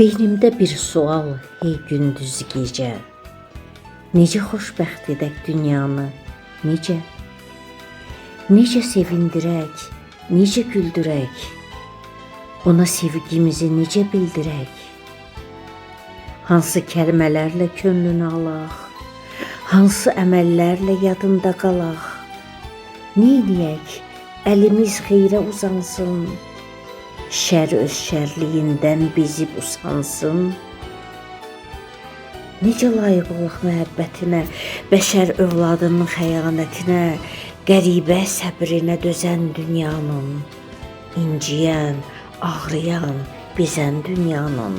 Beynimdə bir sual hey gündüz gecə. Necə xoşbəxt edək dünyanı, necə? Necə sevindirək, necə güldürək? Ona sevgimizi necə bildirək? Hansı kəlmələrlə könlünü alaq? Hansı əməllərlə yadında qalaq? Neyləyək? Əlimiz xeyrə uzansın. Şər öz şərliyindən bezib usansın. Necə layiq olaq məhəbbətinə, bəşər övladının xəyanətinə, qəribə səbrinə dözən dünyanın, inciyən, ağrıyan, bezən dünyanın.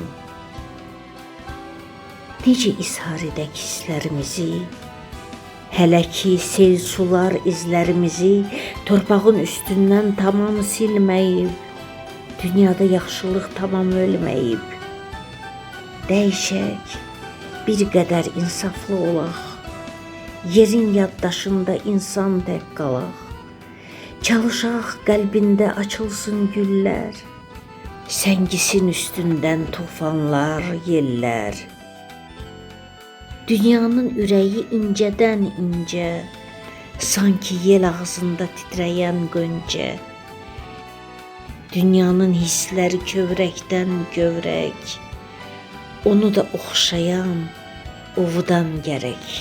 Necə izhar edək hisslərimizi? Hələ ki sel sular izlərimizi torpağın üstündən tamam silməyib, dünyada yaxşılıq tamam ölməyib. Dəyişək, bir qədər insaflı olaq. Yerin yaddaşında insan tək qalaq. Çalışaq qəlbində açılsın güllər. Səngisin üstündən tufanlar, yellər. Dünyanın ürəyi incədən incə, sanki yel ağzında titrəyən qoncə. Dünyanın hissləri kövrəkdən kövrək, onu da oxşayan ovudan gərək.